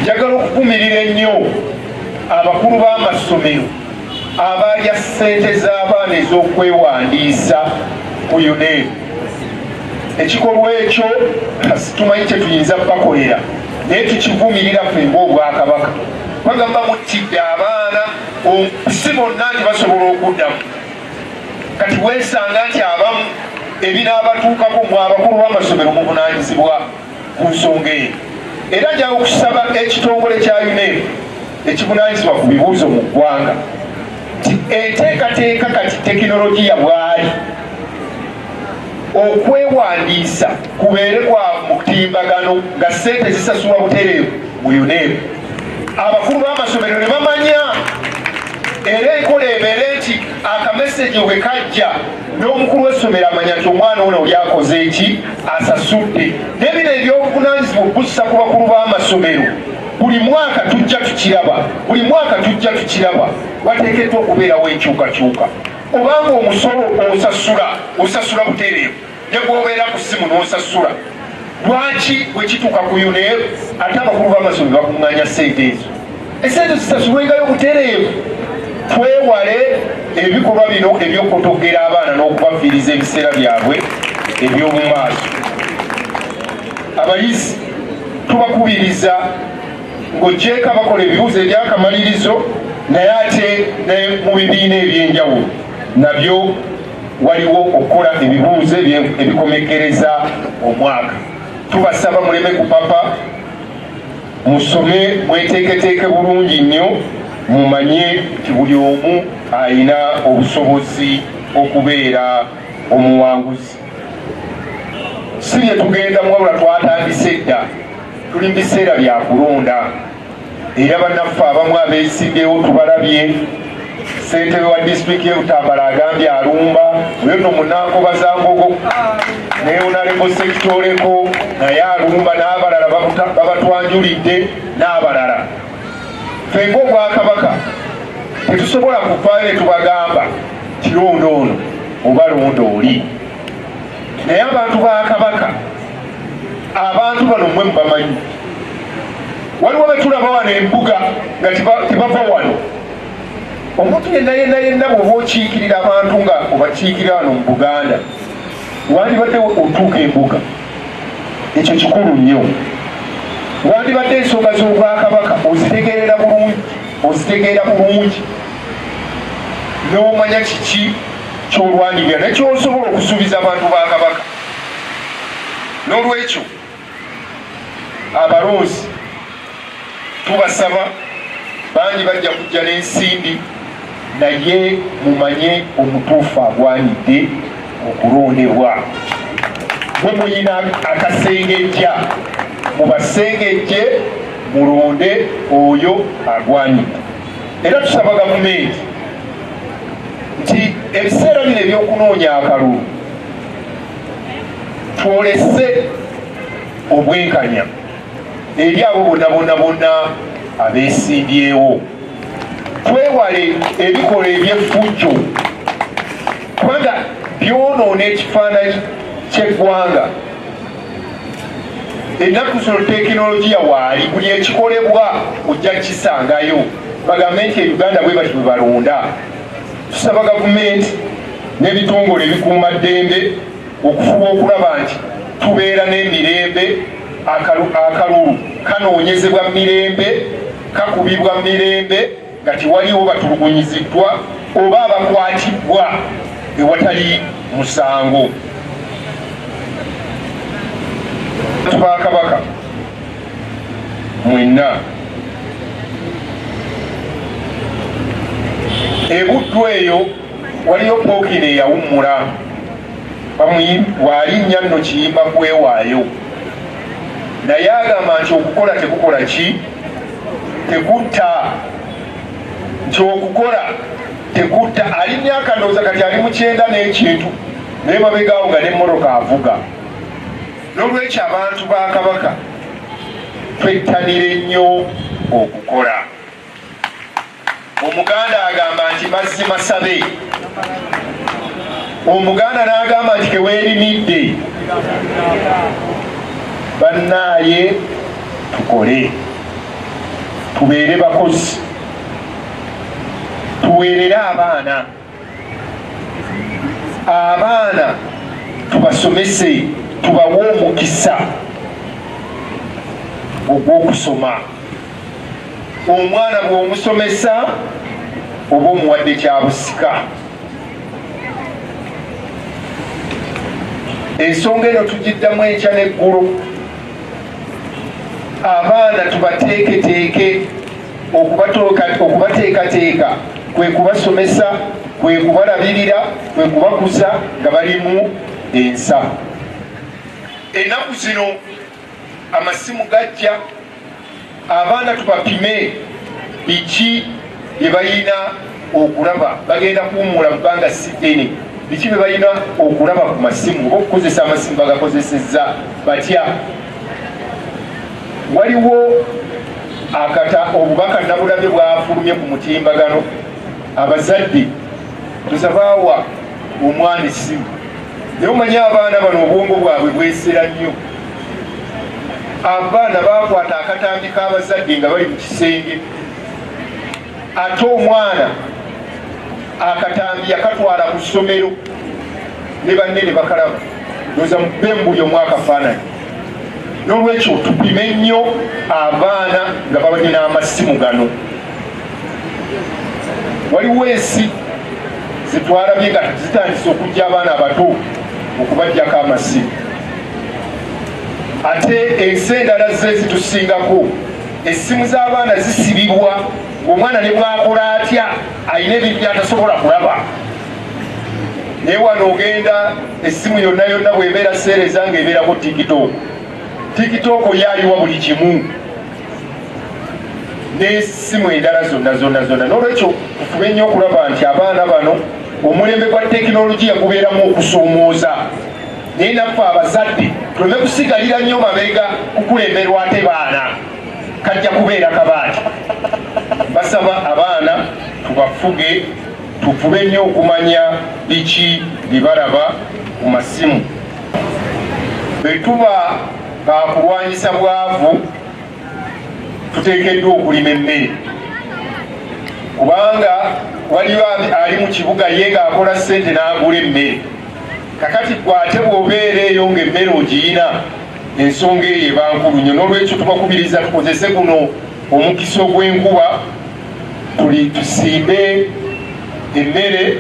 Njagala okuvumirira ennyo abakulu b'amasomero abaalya ssente z'abaana ez'okwewandiisa ku UNEB. Ekikolwa ekyo tumanyi kye tuyinza kubakolera, naye tukivumirira ffe ng'Obwakabaka. Bagamba muttidde abaana, si bonna nti basobola okuddamu. Kati weesanga nti abamu ebinaabatuukako, mu abakulu b'amasomero muvunaanyizibwa ku nsonga eyo. Era njagala okusaba ekitongole kya UNEB ekivunaanyizibwa ku bibuuzo mu ggwanga nti enteekateeka kati tekinologiya bwali okwewandiisa kubeere kwa mutimbagano, nga ssente zisasulwa butereevu mu UNEB, abakulu b'amasomero ne bamanya, era enkola ebeere nti akameseji bwe kajja n'omukulu w'essomero amanya nti omwana ono oli akoze eki, asasudde. N'ebino ebyobuvunanyizibwa okubussa ku bakulu b'amasomero, buli mwaka tujja tukiraba, buli mwaka tujja tukiraba. Wateekeddwa okubeerawo enkyukakyuka, obanga omusolo osasula, osasula butereevu, ne bw'obeera ku ssimu n'osasula. Lwaki bwe kituuka ku UNEB ate abakulu b'amasomero bakuŋŋaanya ssente ezo? Esente zisasulwengayo butereevu, twewale ebikolwa bino eby'okutogera abaana n'okubafiiriza ebiseera byabwe eby'omu maaso. Abayizi tubakubiriza, ng'ogyeko abakola ebibuuzo ebyakamalirizo, naye ate ne mu bibiina ebyenjawulo nabyo waliwo okukola ebibuuzo ebikomekkereza omwaka. Tubasaba muleme kupapa, musome, mweteeketeeke bulungi nnyo, mumanye nti buli omu alina obusobozi okubeera omuwanguzi. Si bye tugendamu, wabula twatandise dda, tuli mu biseera bya kulonda. Era bannaffe abamu abeesimbyewo tubalabye. Ssentebe wa disitulikiti y'e Butambala agambye alumba, oyo nno Munankoba-Zambogo, ne Honorable Ssekitoleko naye alumba, n'abalala babatwanjulidde n'abalala. Ffe ng'Obwakabaka tetusobola kuvaayo ne tubagamba kironda ono oba londa oli, naye abantu ba Kabaka, abantu bano mmwe mubamanyi. Waliwo betulaba wano embuga nga tebava wano. Omuntu yenna yenna yenna bw'oba okiikirira abantu nga obakiikirira wano mu Buganda, wandibadde otuuka embuga. Ekyo kikulu nnyo. Wandibadde ensonga z'Obwakabaka ozitegeerera bulungi, ozitegeera bulungi n'omanya kiki ky'olwanirira nekyosobola okusuubiza abantu ba Kabaka. N'olwekyo abalonzi tubasaba, bangi bajja kujja n'ensimbi, naye mumanye omutuufu agwanidde okulondebwa. Mwe muyina akasengejja, mubasengejje, mulonde oyo agwanidde. Era tusaba gavumenti nti ebiseera bino ebyokunoonya akalulu twolese obwenkanya eri abo bonna bonna bonna abeesimbyewo, twewale ebikolwa eby'effujjo, kubanga byonoona ekifaananyi ky'eggwanga. Ennaku zino tekinologiya waali, buli ekikolebwa ojja kisangayo, bagambe nti e Uganda bwe bati bwe balonda. Tusaba gavumenti n'ebitongole ebikuuma ddembe okufuba okulaba nti tubeera n'emirembe, akalulu kanoonyezebwa mirembe, kakubibwa mirembe, nga tewaliwo batulugunyiziddwa oba abakwatibwa ewatali musango. Ba Kabaka mwenna, ebuddu eyo waliyo Pookino eyawummula, bw'alinnya nno Kiyimba kwewaayo, naye agamba nti okukola tekukola ki, tekutta, nti okukola tekutta. Ali myaka ndowooza kati ali mu 90 n'ekintu, naye mabegaawo nga n'emmotoka avuga. N'olwekyo abantu ba Kabaka twettanire nnyo okukola. Omuganda agamba nti mazzi masabe, Omuganda n'agamba nti keweerimidde. Bannaaye, tukole. Tubeere bakozi, tuweerere abaana, abaana tubasomese, tubawe omukisa ogw'okusoma. Omwana bw'omusomesa oba omuwadde kya busika. Ensonga eno tugiddamu enkya n'eggulo. Abaana tubateeketeeke, okubateekateeka kwe kubasomesa, kwe kubalabirira, kwe kubakuza nga balimu ensa. Ennaku zino amasimu gajja, abaana tubapime biki bye balina okulaba. Bagenda kuwummula mu bbanga si ddene, biki bye balina okulaba ku masimu oba okukozesa amasimu bagakozesezza batya. Waliwo akata obubaka nabulabye bwafulumye ku mutimbagano, abazadde tuzabaawa omwana essimu, naye omanyi abaana bano obwongo bwabwe bwesera nnyo. Abaana bakwata akatambi k'abazadde nga bali mu kisenge, ate omwana akatambi yakatwala ku ssomero ne banne ne bakalaba, ndoza mubemu buli omu akafaananyi. N'olwekyo tupime nnyo abaana nga balina amasimu gano. Waliwo ensi zitwalabye nga zitandise okujja abaana abato okubajjako amasimu, ate ensi endala ze zitusingako essimu z'abaana zisibibwa, omwana ne bwakola atya alina ebintu byatasobola kulaba. Naye wano ogenda essimu yonna yonna bw'ebeera seereza nga ebeerako tiktok, tiktok yayiwa buli kimu n'essimu endala zonna zonna zonna. N'olwekyo tufube nnyo okulaba nti abaana bano omulembe gwa tekinologiya gubeeramu okusoomooza, naye naffe abazadde tuleme kusigalira nnyo mabega kukulemberwa ate baana kajja kubeera kabaati. Basaba abaana tubafuge, tufube nnyo okumanya biki bye balaba ku masimu. Bwe tuba bakulwanyisa bwavu, tuteekeddwa okulima emmere, kubanga waliyo ali mu kibuga ye ng'akola ssente n'agula emmere. Kakati gwe ate bw'obeera eyo ng'emmere ogiyina, ensonga eyo eba nkulu nnyo. N'olwekyo tubakubiriza tukozese guno omukisa ogw'enkuba, tuli tusimbe emmere,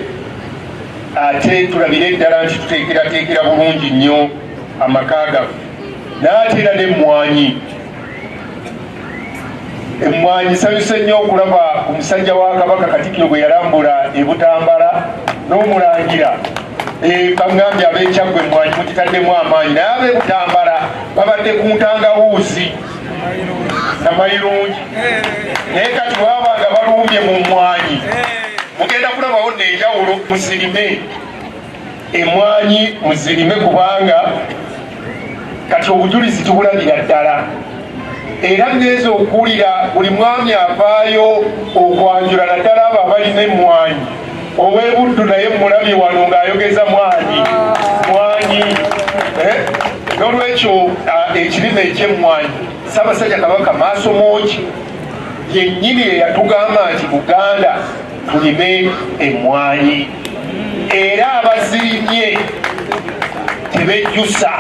ate tulabire ddala nti tuteekerateekera bulungi nnyo amaka gaffe. Naye ate era n'emmwanyi, emmwanyi nsanyuse nnyo okulaba omusajja wa Kabaka Katikkiro bwe yalambula e Butambala n'omulangira. Baŋŋambye ab'Ekyaggwe emmwanyi mugitaddemu amaanyi, naye ab'e Butambala babadde ku ntangawuuzi namayirungi, naye kati bwaba nga balumbye mu mmwanyi mugenda kulabawo nno enjawulo. Muzirime emwanyi, muzirime, kubanga kati obujulizi tubulabira ddala. Era ngenza okuwulira buli mwami avaayo okwanjula, naddala abo abalina emmwanyi. Ow'Ebuddu naye mulabye wano ng'ayogeza mwanyi mwanyi. N'olwekyo ekirime eky'emmwanyi, Ssaabasajja Kabaka maaso moogi yennyini eyatugamba nti Buganda tulime emmwanyi, era abazirimye tebejjusa.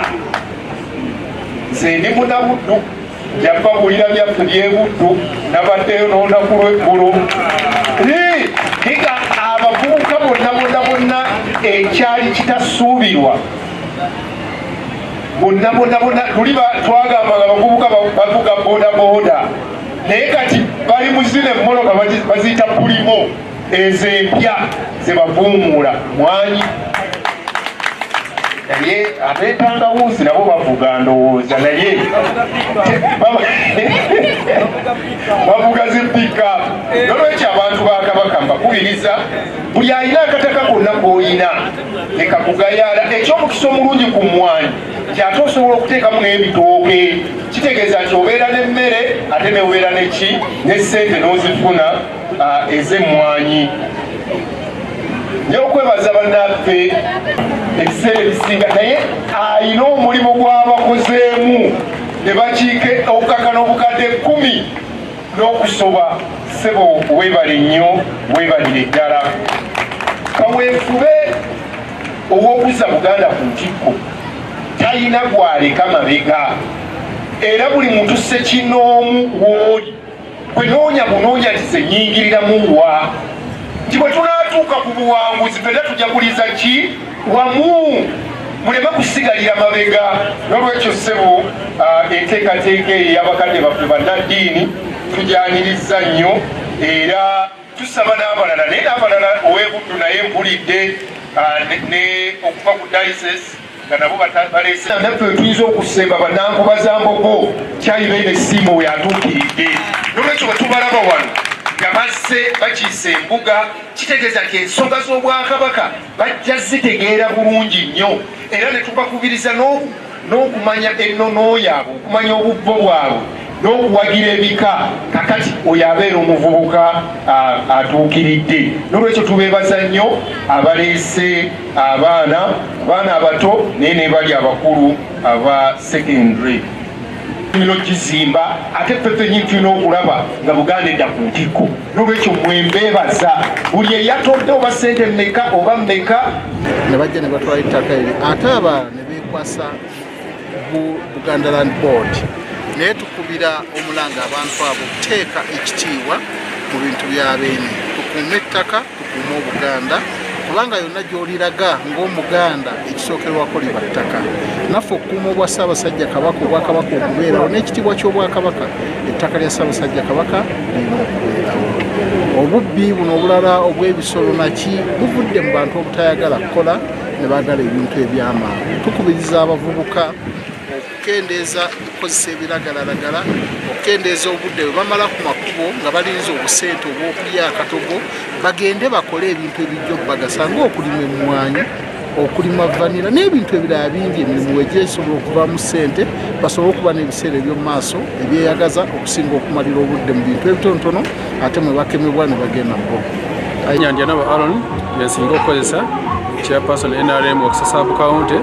Nze ndi Munabuddu, nja byaffe by'Ebuddu, nabaddeyo n'olunaku lw'eggulo nga abavubuka bonna bonna bonna ekyali kitasuubirwa bonna bonna bonna. Luli twagambanga abavubuka bavuga boda boda, naye kati bali mu zino emmoloka baziyita pulimo, ezo empya ze bavuumuula mwanyi. Naye ab'entangawuuzi nabo bavuga ndowooza, naye bavuga zi pickup. Nolwekyo abantu ba Kabaka mbakubiriza, buli alina akataka konna k'oyina leka kugayaala. Ekyomukisa omulungi ku mmwanyi nti ate osobola okuteekamu n'ebitooke, kitegeeza nti obeera n'emmere ate neobeera neki ne ssente n'ozifuna ez'emmwanyi. Okwebaza bannaffe ebiseera ebisinga, naye alina omulimu gw'abakozeemu ne bakiika obukaka n'obukadde 10. N'okusoba, ssebo, weebale nnyo, weebalire ddala. Kaweefube ow'okuzza Buganda ku ntikko talina gwaleka mabega, era buli muntu ssekinoomu w'oli gwe noonya bunoonya nti zenyingiriramu wa, nti bwe tunaatuuka ku buwanguzi ffenna tujaguliza ki wamu, muleme kusigalira mabega. N'olwekyo, ssebo, enteekateeka eyo ey'abakadde baffe bannaddiini tujaniriza nnyo, era tusaba n'abalala, naye n'abalala ow'ebuddu naye mpulidde ne okuva ku diocese nga nabo baleese. Naffe tuyinza okusemba bannankuba mbogo kyayibeine essimu we atuukiridde. Nolwekyo bwe tubalaba wano nga bazze bakiisa embuga, kitegeeza nti ensonga z'Obwakabaka bajja zitegeera bulungi nnyo, era ne tubakubiriza n'okumanya ennono yaabwe, okumanya obubbo bwabwe n'okuwagira ebika. Kakati oyo abeera omuvubuka atuukiridde. Nolwekyo tubeebaza nnyo abaleese abaana abato, naye ne bali abakulu aba secondary tulina okizimba, ate ffe ffennyini tulina okulaba nga Buganda edda ku ntikko. Nolwekyo mwembeebaza buli eyatodde, oba sente mmeka oba mmeka. Ne bajja ne batwala ettaka eri, ate abalala ne beekwasa Buganda Land Board. Naye tukubira omulanga abantu abo okuteeka ekitiibwa mu bintu bya beene. Tukuume ettaka, tukuume Obuganda, kubanga yonna gy'oliraga ng'Omuganda ekisookerwako liba ttaka. Naffe okukuuma obwa Ssaabasajja Kabaka, Obwakabaka okubeerawo n'ekitiibwa ky'Obwakabaka, ettaka lya Ssaabasajja Kabaka lirina okubeerawo. Obubbi buno obulala obw'ebisolo naki buvudde mu bantu obutayagala kukola ne baagala ebintu ebyamangu. Tukubiriza abavubuka okukendeeza okukozesa ebiragalalagala, okukendeeza obudde bwe bamala ku makubo nga balinze obusente obw'okulya akatogo, bagende bakole ebintu ebijja okubagasa ng'okulima emmwanyi, okulima vanilla n'ebintu ebirala bingi. Emirimu wegyesobola okuvaamu ssente, basobole okuba n'ebiseera eby'omu maaso ebyeyagaza okusinga okumalira obudde mu bintu ebitonotono ate mwe bakemebwa ne bagenda mu bo. Nyandyanabo Aron, yensinga okukozesa chairperson NRM Wakiso Sub County,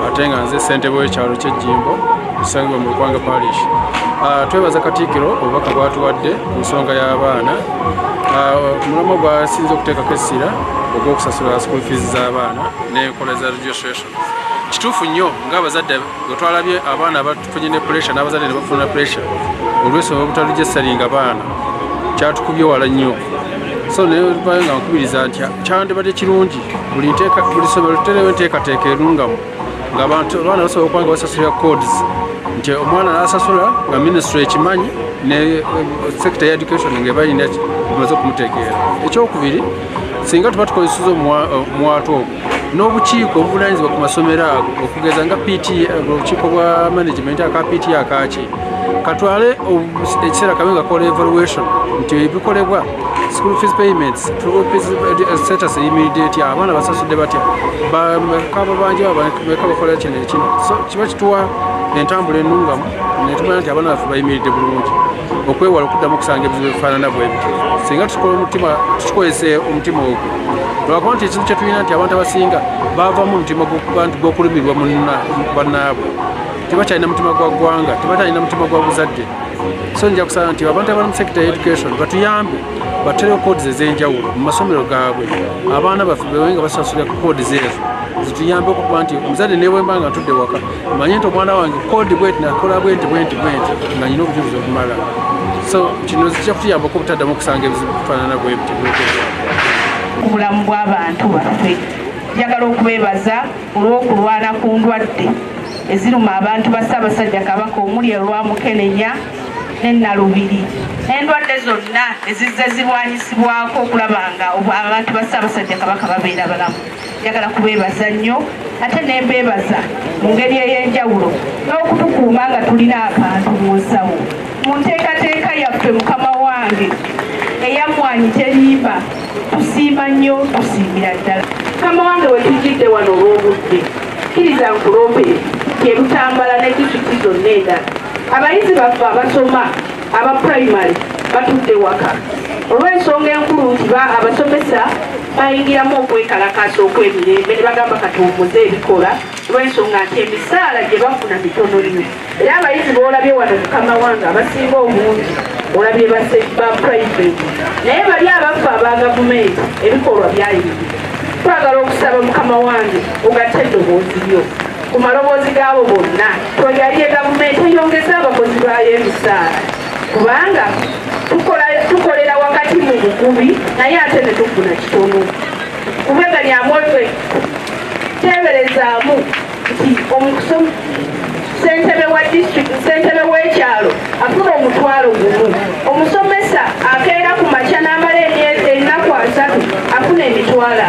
ate nga nze ssentebe w'ekyalo ky'Ejjimbo ekisangibwa mu Lukwanga Parish. Twebaza Katikkiro obubaka bwatuwadde ku nsonga y'abaana. Omulamwa gwasinze okuteekako essira ogw'okusasula school fees z'abaana n'enkola za registration. Kituufu nnyo ng'abazadde bwe twalabye abaana bafunye ne pressure, n'abazadde ne bafuna pressure olw'ensonga obutaregisteringa baana, kyatukubye wala nnyo. So naye nga nkubiriza nti kyandibadde kirungi buli ssomero literewo enteekateeka erungamu ng'abantu abaana basobola okuba nga basasulira codes, nti omwana n'asasula nga ministry ekimanyi ne sector ya education ng'ebalina emaze okumutegeera. Ekyokubiri, singa tuba tukozeseza omuwaatwa ogwo n'obukiiko obuvunanyizibwa ku masomero ago, okugeza nga PT, obukiiko bwa management aka PT akaki, katwale ekiseera kabe nga kola evaluation nti ebikolebwa, school fees payments, school fees status eyimiridde etya, abaana basasudde batya, bameka babanja, bameka bakola kino ekino. So kiba kituwa entambula ennungamu netumanya nti abaana baffe bayimiridde bulungi, okwewala okuddamu okusanga ebizibu ebifaanana bwe bityo. Singa tukola omutima, tukikozesa omutima ogwo, lwakuba nti ekintu kyetulina nti abantu abasinga bavamu omutima gw'okuba nti gw'okulumirwa bannaabwe, tebakyalina mutima gwa ggwanga, tebakyalina mutima gwa buzadde. So nja kusaba nti abantu abali mu sector ya education batuyambe baterewo codes ez'enjawulo mu masomero gaabwe, abaana baffe bewe nga basasulira ku codes ezo, zituyambe okuba nti omuzadde newemba nga ntudde waka manye nti omwana wange code bweti nakola bwenti bwenti bwenti, nga nyina obujulizi obumala. So kino kijja kutuyambako obutaddamu okusanga ebizibu bifaanana bwe biti. Ku bulamu bw'abantu baffe, njagala okubeebaza olw'okulwana ku ndwadde eziruma abantu ba Ssaabasajja Kabaka, omuli olwa mukenenya n'ennalubiri n'endwadde zonna ezizze zirwanyisibwako okulaba nga abantu ba Ssaabasajja Kabaka babeera balamu. Njagala kubeebaza nnyo, ate nembeebaza mu ngeri ey'enjawulo n'okutukuuma nga tulina akantu mu nsawo mu nteekateeka yaffe. Mukama wange, eyammwanyi terimba, tusiima nnyo, tusiimira ddala. Mukama wange, we tujjidde wano olw'obudde, kkiriza nkuloopere tyerutambala ne disitulikiti zonna endala. Abayizi baffe abasoma aba primary batudde waka olw'ensonga enkulu nti abasomesa bayingiramu okwekalakaasa okw'emirembe ne bagamba katuwummuze ebikola olw'ensonga nti emisaala gye bafuna mitono nnyo. Era abayizi boolabye wano, mukama wange, abasinga obungi Olabye ba private, naye bali abaffe aba gavumenti ebikolwa byayimiridde. Twagala okusaba mukama wange ogatte eddoboozi lyo ku maloboozi gaabo bonna, twegalye gavumenti eyongeze abakozi baayo emisaala, kubanga tukolera wakati mu bugubi naye ate ne tufuna kitono. Kubeganyamu teeberezaamu nti ssentebe wa district, ssentebe w'ekyalo afuna 10,000, omusomesa akeera ku makya n'amala ennaku 30 afuna 40,000.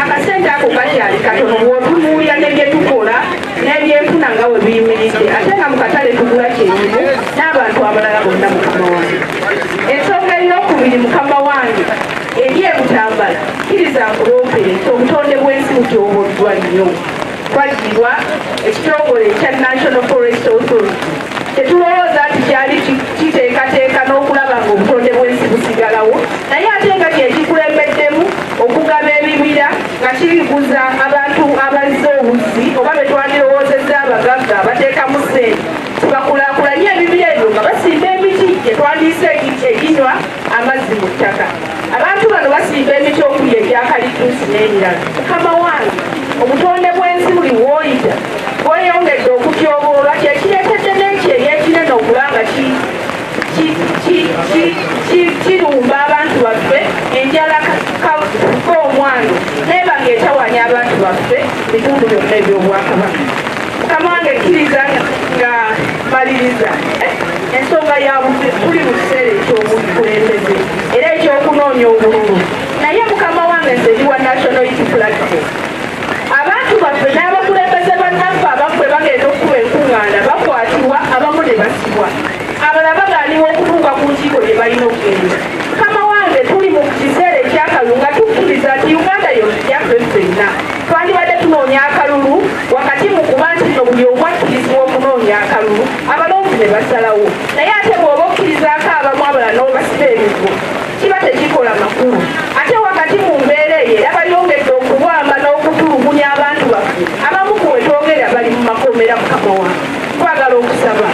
Akasente ako kakyali katono bw'otunuulira ne bye tukola n'ebyenfuna nga bwe biyimiridde, ate nga mu katale tugula kyekimu n'abantu abalala bonna. Mukama wange, ensonga eyokubiri, mukama wange, eri ebutambala, kkiriza nkuloopere nti obutonde bw'ensi butyoboddwa nnyo. Twagirwa ekitongole ekya National Forest Authority, tetulowooza nti kyali kiteekateeka n'okulaba nga obutonde bw'ensi busigalawo, naye ate nga kyekikulembeddemu okugaba ebibira nga kiriguza abantu abazze obuzzi oba betwandirowoozezza abagagga abateekamu ssente tibakulaakulanye ebibira ebyo nga basimba emiti gyetwandiise eginywa amazzi mu ttaka. Abantu bano basimba emiti okuli egyakalituusi n'emirala. Mukama wange, obutonde bw'ensi buli wooyita bweyongedde okutyoboolwa, kyekireetedde n'ekyeyo ekinene okuba nga kirumba abantu baffe, enjala omwano naye nga etawanya abantu baffe bitundu byonna ebyobwakabaka. Mukama wange, kkiriza nga maliriza ensonga ya tuli mu kiseera ekyobukulembeze era ekyokunoonya obululu, naye mukama wange, nze ndi wa National Unity Platform. Abantu baffe n'abakulembeze bannaffe abaffe bagenda okukuba enkuŋŋaana bakwatibwa, abamu ne basibwa, abalala bagaanibwa okutuuka ku nkiiko gye balina okugenda. Mukama wange, tuli mu kiseera ekyakalulu nga tukkiriza nti Uganda yaffe ffenna. Twandibadde tunoonya akalulu wakati mu kuba nti nno buli omu akkirizibwa okunoonya akalulu, abalonzi ne basalawo, naye ate bw'oba okkirizaako abamu abalala n'obasiba emigo kiba tekikola makulu. Ate wakati mu mbeera eyo era bayongedde okuwamba n'okutulugunya abantu baffe, abamu ku wetwogera bali mu makomera. Mukama wange, twagala okusaba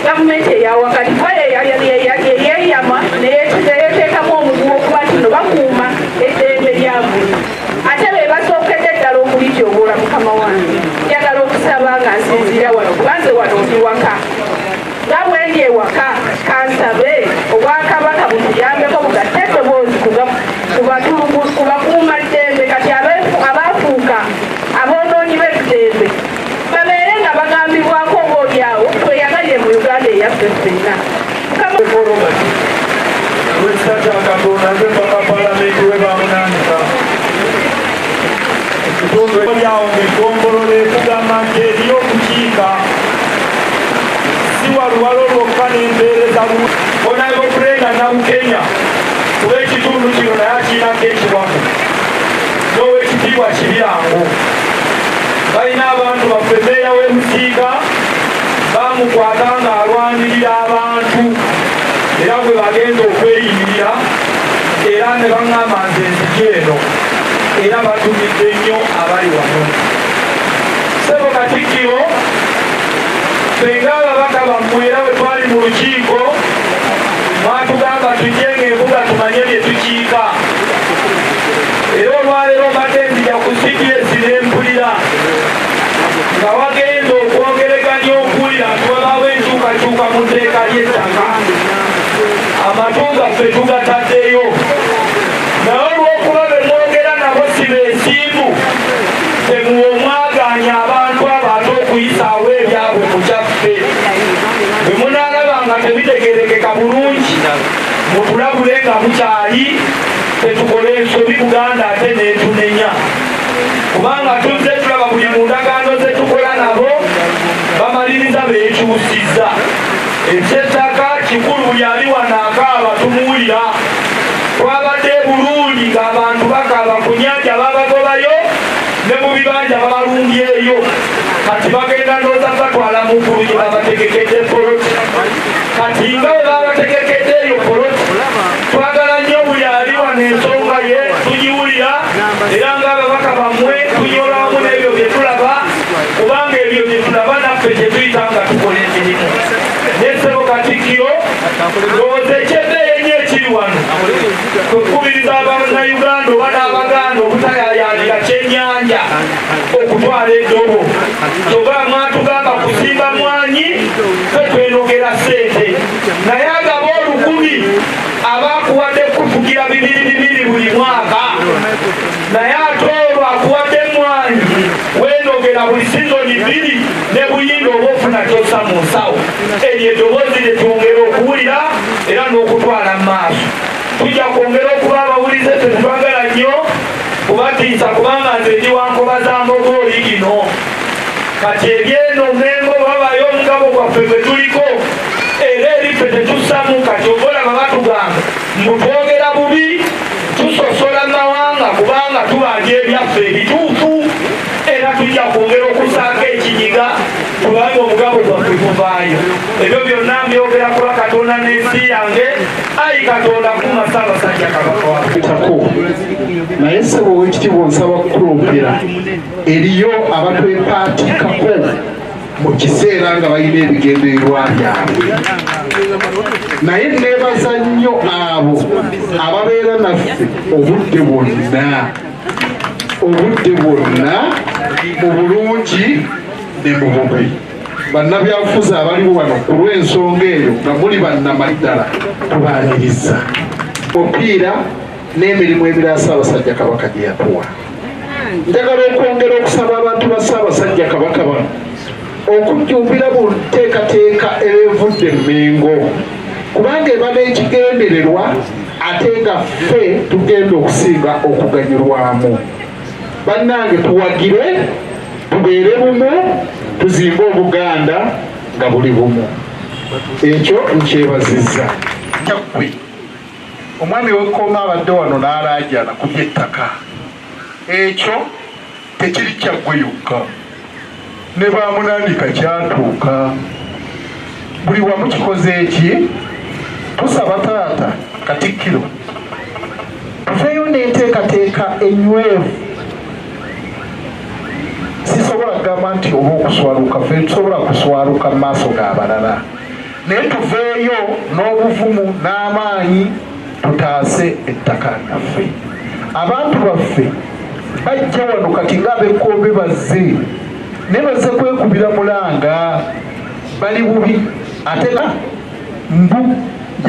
gavumenti eyawakati kuba yeyeyama neyeteekamu omuguwa okuba nti no bakuuma eddembe lya buli, ate be basookedde ddala okulityoboola. Mukama wange, njagala okusaba nga nsinziira wano, kubanze wano ndi waka, nga bwendi ewaka, kansabe obwakabaka butuyambeko bugatte eddoboozi ku bakuumaddembe kati abaafuuka aboonoonyi b'eddembe, babeere nga bagambibwako oba oliawo tweyagalire mu Uganda eyaffe ffenna. Olwekisa kya Katonda, nze mpaka palamenti we bamunaanika ekitundu lyawo ng'eggombolola ekugamba nti eriyo okukiika si waluwalo lwokka n'empeereza. Honorable Brenda Nabukenya, kuba ekitundu kino naye akiinako ekiwago, n'owekitiibwa Kibirango, balina abantu baffe. Meeya w'e Busiika bamukwata ng'alwanirira abantu, era bwe bagenda okweyimirira era ne baŋŋamba nze nzija eno, era batumidde nnyo abali wano. Ssebo Katikkiro, ffe ng'ababaka bammwe, era bwe twali mu lukiiko mwatugamba tujje ng'embuga tumanye bye tukiika, era olwaleero mbadde nzija ku CBS nempulira nga wagenda okwogereganya okuwulira nti wabaawo enkyukakyuka mu tteeka ly'ettaka. Amatu gaffe tugataddeyo, naye olw'okuba be mwogera nabo si beesimbu, temuwa omwaganya abantu abo ate okuyisaawo ebyabwe mu kyaffe. Bwe munaalaba nga tebitegerekeka bulungi, mutulabule nga mukyali, tetukole ensobi Buganda ate netunenya, kubanga tuzze tulaba buli mu ndagaano zetukola nabo bamaliriza beekyusizza. Ekyettaka kikulu, buli ali wano akaaba tumuwulira. Twabadde e Burundi ng'abantu bakaaba ku nyanja, babagobayo ne mu bibanja babalumbyeyo. Kati bagenda ndooza batwala mu ggulu gye babategekedde poloti. Kati nga bwe babategekedde eyo poloti, twagala nnyo buli ali wano ensonga ye tugiwulira, era ng'ababaka bammwe tunyola wamu n'ebyo bye tulaba, kubanga ebyo bye tulaba naffe gye tuyita nga tukola emirimu. Ne ssebo Katikkiro, ndowooza ekye Kwekubiriza Abannayuganda oba n'Abaganda obutayayaanira kyennyanja okutwala eddobo. Kyova mwatugamba kusimba mwanyi, ffe twenogera ssente, naye agaba olukumi aba akuwadde kufugira bibiri bibiri buli mwaka, naye ate olwo akuwadde emmwanyi weenogera buli sizoni bbiri ne buyinda oba ofuna kyossa mu nsawo. Eryo eddoboozi lye twongera okuwulira era n'okutwala mu maaso. Tujja kwongera okuba abawulize. Ffe tetwagala nnyo kubatiisa, kubanga nze ndi wa nkoba za mbogo oli gino. Kati ebyeno Mengo babayo omugabo gwaffe gwe tuliko, era eriffe tetussamu. Kati oba olaba batugamba mbu twogera bubi, tusosola mawanga, kubanga tubanja ebyaffe ebituufu, era tujja kwongera okusaako ekinyiga kubanga omugabo gwaffe guvaayo. Ebyo byonna mbyogera kuba Katonda n'ensi yange. Ayi Katonda, kuma Ssaabasajja Kabaka waffe. Tako naye ssebo owekitiibwa, nsaba kukulompera eriyo abatwepaatikako mu kiseera nga balina ebigendererwa byabwe, naye neebaza nnyo abo ababeera naffe obudde bwonna, obudde bwonna, mu bulungi ne mu bubi. Bannabyabufuzi abaliwo wano ku lw'ensonga eyo nga muli bannamaddala, tubaaniriza opiira n'emirimu emirala Ssaabasajja Kabaka gye yatuwa. Njagala okwongera okusaba abantu ba Ssaabasajja Kabaka bano okujjumbira mu nteekateeka evudde Mmengo, kubanga eba n'ekigendererwa ate nga ffe tugenda okusinga okuganyulwamu. Bannange, tuwagire, tubeere bumu, tuzimbe Obuganda nga buli bumu. Ekyo nkyebazizza. Kyaggwe, omwami w'Ekkooma abadde wano n'alaajana ku by'ettaka. Ekyo tekiri Kyaggwe yokka, ne bamunandika kyatuuka buli wamu. Kikoze eki? Tusaba taata Katikkiro tufeeyo n'enteekateeka enywevu. Sisobola kugamba nti oba okuswaluka, ffe tusobola kuswaluka mu maaso g'abalala, naye tuveeyo n'obuvumu n'amaanyi tutaase ettaka lyaffe. Abantu baffe bajja wano kati ng'ab'Ekkombe bazze, naye bazze kwekubira mulanga, bali bubi, ate mbu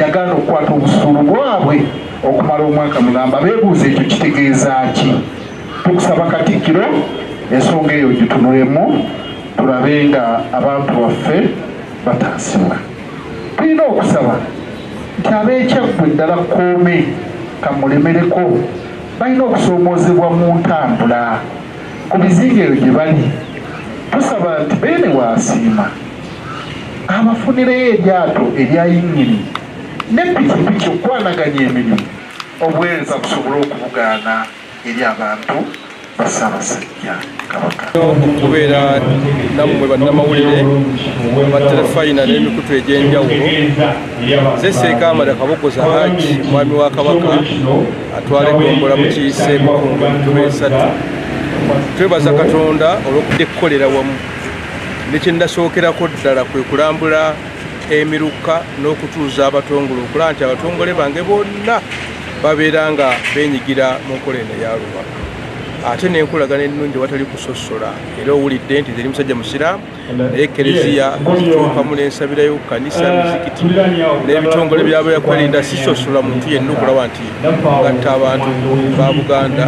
yagaana okukwata obusuulu bwabwe okumala omwaka mulamba. Beebuuza ekyo kitegeeza ki? Tukusaba Katikkiro, ensonga eyo gitunulemu, tulabe nga abantu baffe bataasibwa. Tulina okusaba nti ab'Ekyaggwe, ddala Kkoome kamulemereko, balina okusoomoozebwa mu ntambula ku bizinga eyo gye bali. Tusaba nti Beene waasiima abafunireyo eryato erya yingini ne pikipiki okukwanaganya emirimu, obuweereza busobole okubugaana eri abantu ba Ssaabasajja Kabaka. Okubeera nammwe bannamawulire aba Terefayina n'emikutu egy'enjawulo, nze Seekaamala Kabogoza Haji, mwami wa Kabaka atwala egombola mu kiise Mukungu Emituba Esatu. Twebaza Katonda olw'okudde kukolera wamu. Ne kyendasookerako ddala kwe kulambula emiruka n'okutuuza abatongole, okulaba nti abatongole bange bonna babeera nga beenyigira mu nkola eno eyaluwa, ate n'enkolagana ennungi awatali kusosola. Era owulidde nti nze ndi musajja musiraamu, naye Ekereziya zituukamu n'ensabirayo, kanisa, mizikiti n'ebitongole by'abakwerinda. Sisosola muntu yenna okulaba nti ngatta abantu ba Buganda.